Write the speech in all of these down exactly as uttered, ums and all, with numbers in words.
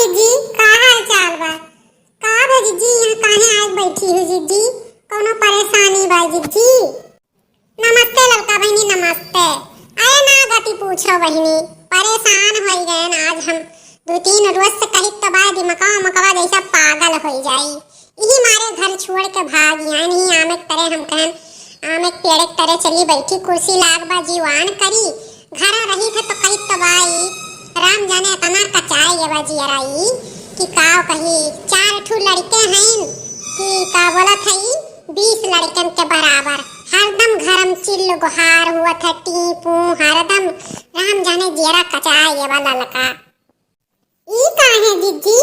जी, का हाल चाल बा? का बा जिज्जी, यहाँ काहे आए बैठी हो जिज्जी? कौनो परेशानी बा जिज्जी? नमस्ते ललका बहिनी, नमस्ते। अरे ना गति पूछो बहिनी, परेशान होई गए आज हम। दो तीन रोज से कहित तो बा दिमकवा उमकवा जैसा पागल होई जाई। इही मारे घर छोड़ के भाग आइन ही। आमे के तरे हम कहन, आमे के पेड़ के तरे चली बैठी, कुर्सी लाग बा जीवान करी। घर रही थे तो कहित तो बा ई, राम जाने इतना कचाए ये बा जियरा ई कि का कही। चार ठू लड़के हैं कि का बोलत है ई, बीस लड़कन के बराबर। हरदम घर में चिल्ल गुहार हुआ था, टी पू हरदम। राम जाने जियरा कचाए ये बा ललका। ई काहे जिज्जी?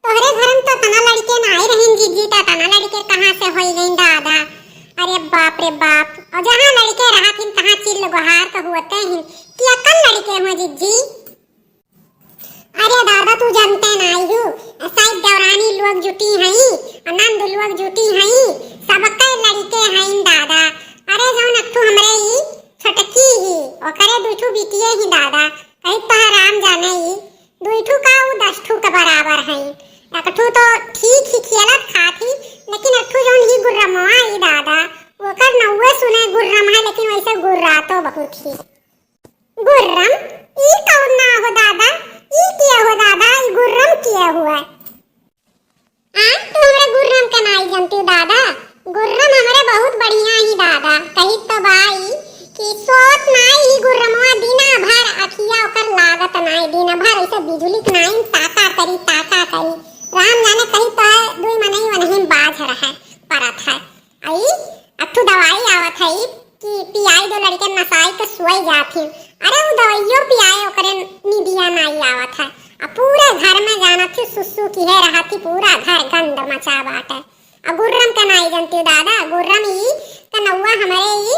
तोहरे घर में तो तना लड़के ना आए रहन जिज्जी, त तना लड़के कहाँ से होई गइन दादा? अरे बाप रे बाप, और जहाँ लड़के रहत हिन तहाँ चिल्ल गुहार तो हुअते हिन, कि अकल लड़के हो जिज्जी? अरे दादा तू जानते नाई हू, साइद देवरानी लोग जुटी हई, नंद लोग जुटी हई, सबके लड़के हईन दादा। अरे जौन अक्खू हमरे ई छोटकी ही, ओकरे दुठू बिटिये ही दादा, कही तो राम जाने ई दुई ठू का ऊ दस ठू के बराबर हई। एक ठू तो ठीक ही खेलत खात ही, लेकिन एक ठू जौन ही गुर्रमवा ई दादा, ओकर नौवे सुने गुर्रम है, लेकिन वैसे गुर्रातो बहुत ही। गुर्रम? ई कौन ना हो दादा? ई के हो दादा? ई गुर्रम के हुआ? आ, तू हमरा गुर्रम के नाई जानती दादा? गुर्रम हमरे बहुत बढ़िया ही दादा। कही तो बाई कि सोत नाई ही गुर्रमवा दिना भर अखिया ओकर लागत नाई, दिन भर ऐसे बिजुली के नाई ताका करी, ताका करी। राम जाने कही तो है, दुई मनई वनही बाझ रहे, परत है। आई, अठू दवाई आवत है कि पियाई दो लड़के नसाई के सोई जात ही। अरे उ दवाइयो पियाए ओकरे नींदिया नाई आवत है। आ पूरे घर में जानत ही सुसु किहे रहत ही, पूरा घर गंद मचा बाटे। आ गुर्रम के नाई जनती दादा, गुर्रम ई कनौआ हमरे ई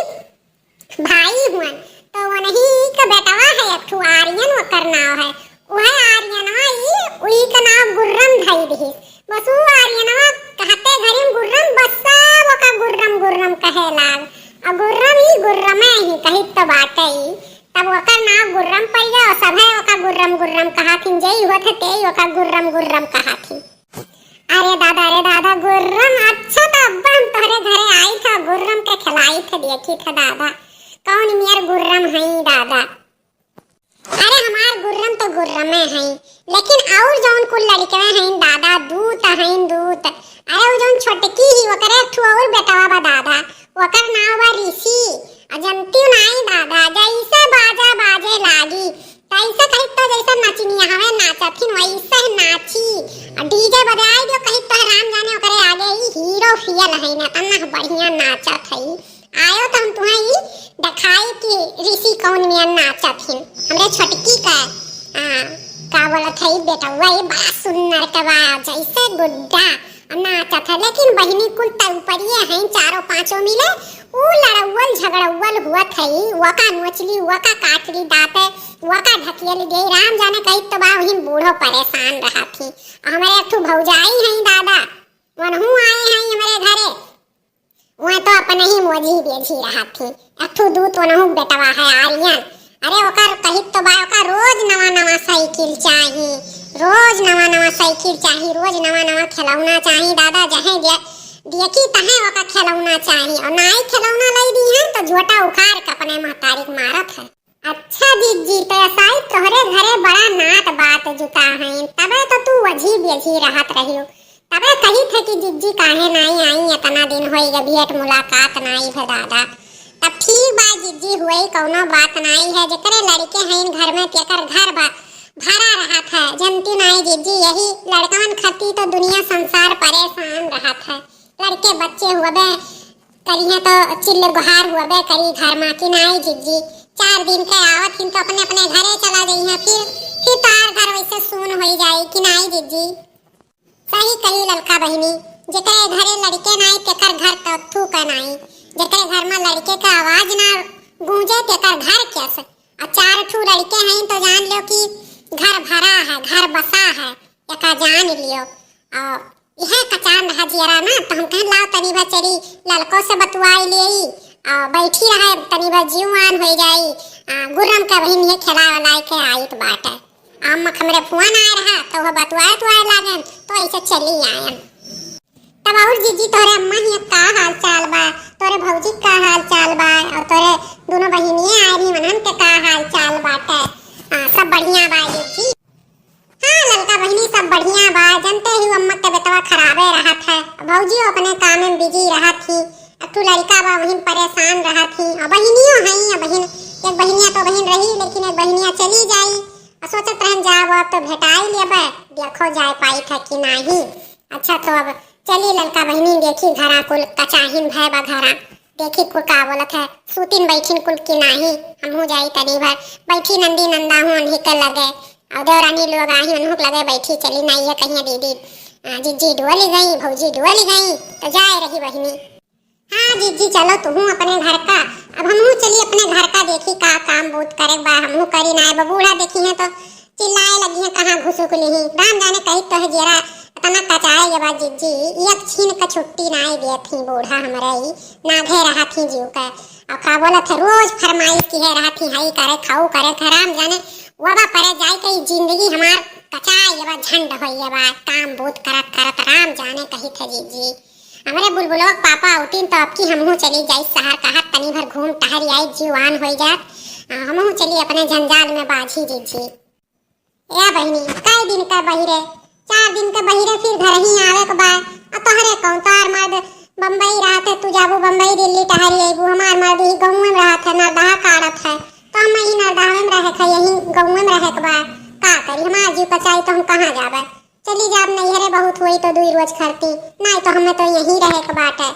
भाई हुअन, तो वनही के बेटवा है एक ठो आर्यन ओकर नाव है। उहे आर्यनवा ई उही के नाव गुर्रम धई दिहिस। बस उ आर्यनवा कहते घरी में गुर्रम बस सब ओका गुर्रम गुर्रम कहे लाग। आ गुर्रम ई गुर्रमे ही कहित तो बाटे ई। तब ओकर नाव गुर्रम पड़ गया और सभे ओका गुर्रम गुर्रम कहाथिन, जेई होत है तेई ओका गुर्रम गुर्रम कहाथिन। अरे दादा, अरे दादा, गुर्रम, अच्छा तो अब्बा हम तोहरे घरे आई था, गुर्रम के खिलाई थे, देखी था दादा, कौन मेर गुर्रम हई दादा। अरे हमार गुर्रम तो गुर्रमे हई, लेकिन और जौन कुल लड़कवे हईन दादा, दूत हईन दूत। अरे उ जौन छोटकी ही ओकरे एक ठो और बेटवा बा दादा, ओकर नाव बा ऋषि। आ जनती नाई दादा, जैसे बाजा बाजे लागी, तैसे कही तो जैसे नचनिया हवे नाचत हिन वैसे नाची। आ डीजे बजाई दियो कही तो राम जाने ओकरे आगे ई हीरो फेल हईन, इतना बढ़िया नाचत हई। आयो तो हम तुम्हें ई देखाई कि ऋषि कौन मेर नाचत हिन। हमरे छोटकी का, आ, का बोलत है ई बेटवा, ई बड़ा सुन्नर के बा, जैसे गुड्डा नाचत है। लेकिन बहिनी कुल त उपरिये हैं, चारों पांचों मिले ऊ लड़ौल झगड़ौल हुअत है, वका नोचली, वका काटली दांते, वका ढकेल गई। राम जाने कही तो बा वही बूढ़ो परेशान रहत ही। हमरे एक ठो भौजाई हैं दादा, वनहू आए हैं हमरे घरे, वह तो अपने ही मोजी बेझी रहत ही। एक ठो दूत वनहू बेटवा है आर्यन, अरे ओकर कहित तो बा, ओकर रोज नवा नवा साइकिल चाही, रोज नवा नवा साइकिल चाही, रोज नवा नवा खिलौना चाही दादा। जहे दे-, देखी तहे ओकर खिलौना चाही, और नाई खिलौना लाई दी है तो झोटा उखाड़ के अपने महतारी के मारत है। अच्छा जिज्जी, तो ऐसा ही तोहरे घरे बड़ा नात बात जुटा है, तबे तो तू वझी बेझी रहत रहियो। तबे कही थे कि जिज्जी काहे नाई आई, इतना दिन होई गए भेंट मुलाकात नाई है दादा। तब ठीक बा जिज्जी, हुई कौनो बात नाई है, जेकरे लड़के हैं घर में तेकर घर बा, भरा रहत है। जनती नाई जिज्जी, यही लड़कवन खाती तो दुनिया संसार परेशान रहत है। लड़के बच्चे हुए बे करिहे तो चिल्ल गुहार हुए बे करी घर में कि नाई जिज्जी, चार दिन के आवत हिन तो अपने अपने घरे चला जइहे, फिर फिर तार घर वैसे सून होई जाई कि नाई जिज्जी। सही कही ललका बहिनी, जेकरे घरे लड़के नाई, तेकर घर तो थूक नाई। जेकरे घर में लड़के का आवाज ना गूंजे, तेकर घर कैसे? आ चार ठू लड़के हैं तो जान लो कि घर भरा है, घर बसा है, एका जान लियो। और यह कचान रहा जियरा ना, तो हम कहन लाओ तनी भर चली ललको से बतुआई लेई, और बैठी रहे तनी भर जीव आन हो जाई। आ, गुर्रम का बहिन ये खेला वाला के आइत बाटे। अम्मा के हमरे फोन आए रहा, तो वह बतुआए तुआए लागन, तो ऐसे चली आयन। तब और जीजी, तोरे अम्मा हियाँ का हाल चाल बा, तोरे भौजी का हाल चाल बा, और तोरे दोनों बहिनिये आए रही, उन्हन के का हाल चाल बाटे? हाँ, सब बढ़िया बा जीजी। हाँ ललका बहिनी, सब बढ़िया बा। जनते ही अम्मा के बेटवा खराबे रहत है, भौजियो अपने काम में बिजी रहत ही। अब तू लड़का बा, वहीं परेशान रहत ही। और बहिनियो हई, अब बहिन, एक बहिनिया तो बहिन रही, लेकिन एक बहिनिया चली जाई। और सोचत रहन जाब, अब तो भेटाई लेबे, देखो जाए पाई था कि नाही। अच्छा, तो अब चली ललका बहिनी, देखी घरा कुल कचाहिन भय बा घरा। देखी कुल का बोलत है, सूतिन बैठिन कुल कि नाही। हमहू जाई तनी भर बैठी नंदी नंदा हूँ उन्हीं के लगे। और देवरानी लोग आही उन्हों के लगे बैठी चली, नाही है कहिया दीदी, आ, जीजी डुअली गई, भौजी डुअली गई, तो जाए रही बहिनी। हाँ जीजी, चलो तुहू अपने घर का, अब हमहू चली अपने घर का, देखी का काम बूत करे बा, हमहू करी ना। अब बूढ़ा देखी है तो चिल्लाए लगी है, कहाँ घुसुक ली ही। राम जाने कही तो है जेरा इतना कचाए ये बा जीजी, एक छीन का छुट्टी ना देत ही बूढ़ा हमरे ही, नाधे रहत ही जीव का। और का बोलत है, रोज फरमाइश की है रहत ही, हई करे, खाऊ करे, थे राम जाने वबा परे जाए के ई जिंदगी हमार कचाए ये बा, झंड होई ये बा, काम बूत करत करत राम जाने कही थे जीजी। हमरे बुलबुलो के पापा उठिन तो अब की हमहू चली जाई शहर, कहा तनी भर घूम टहर आई, जीवान होई जात। आ, हमहू चली अपने जंजाल में बाझी जीजी। ए बहिनी, कई दिन का बहिरे, चार दिन का बहिरे फिर घर ही आवे के बा। आ तोहरे कौन, तोहार मर्द बम्बई रहत है, तू जाबू बम्बई दिल्ली टहरी अइबू, हमार मर्द ही गाँव में रहत है, नरदहा काटत है, तो हम ही नरदहा में रहे के, यही गाँव में रहे के बा। का करी, हमार जीव कचाई तो हम कहाँ जाबे? चली जाब नैहरे, बहुत होई तो दुई रोज खरती, नाई तो हमें तो यहीं रहे के बाटे।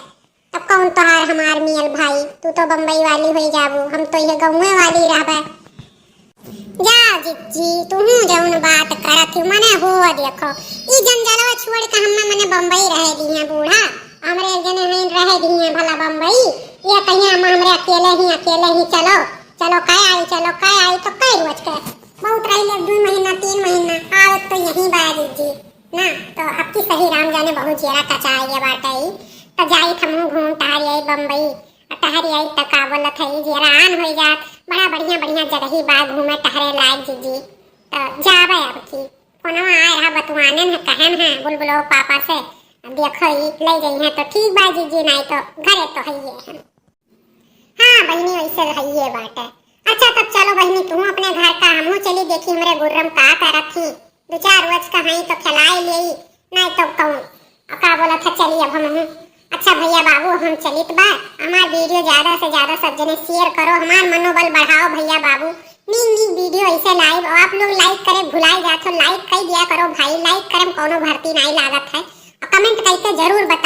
तब कौन तोहार हमार मियल भाई, तू तो बम्बई वाली होई जाबू, हम तो यह गाँवे वाली रहबे। जा जिज्जी, तुहू जौन बात करत ही मने हो देखो, ई जंजालवा छोड़ के हमें मने बम्बई रहे दी हैं बूढ़ा, हमरे जने हैं रहे दी हैं भला बम्बई, ये कहिया हम हमरे अकेले ही, अकेले ही चलो, चलो कह आई, चलो कह आई, तो कई रोज के बहुत रही ले, दुई महीना, तीन महीना, आवत तो यहीं बा जिज्जी। ना, तो अब की सही राम जाने बहुत जियरा कचाए ये बाटे ई। तो जाई हमहू घूम टहरी आई बम्बई, आ टहरी आई त का बोलत है ई जियरा आन होई जात। बड़ा बढ़िया बढ़िया जगही बा घूमे टहरे लायक जिज्जी। तो जाबे अब की। फोनवा आए रहा बतुआने है, कहेन है बुलबुलो पापा से। अब देखो ई ले जाई है तो ठीक बा जिज्जी, नाई तो घरे तो हइये है। हाँ बहिनी, वैसे हइये बाटे। अच्छा तब चलो बहिनी, तू अपने घर का, हमहू चली देखी हमरे गुर्रम का करत ही। दो चार रोज का हई तो खिलाई लेई, नाई तो कहूँ का बोलत है, चली अब हमहू। अच्छा भैया बाबू, हम चलित बा। हमार वीडियो ज्यादा से ज्यादा सब जने शेयर करो, हमार मनोबल बढ़ाओ भैया बाबू। नीक नीक वीडियो ऐसे लाइव आप लोग लाइक करे भुलाई जात हो, लाइक कर दिया करो भाई, लाइक करे में कौनो भर्ती नाई लागत है। और कमेंट करके जरूर बता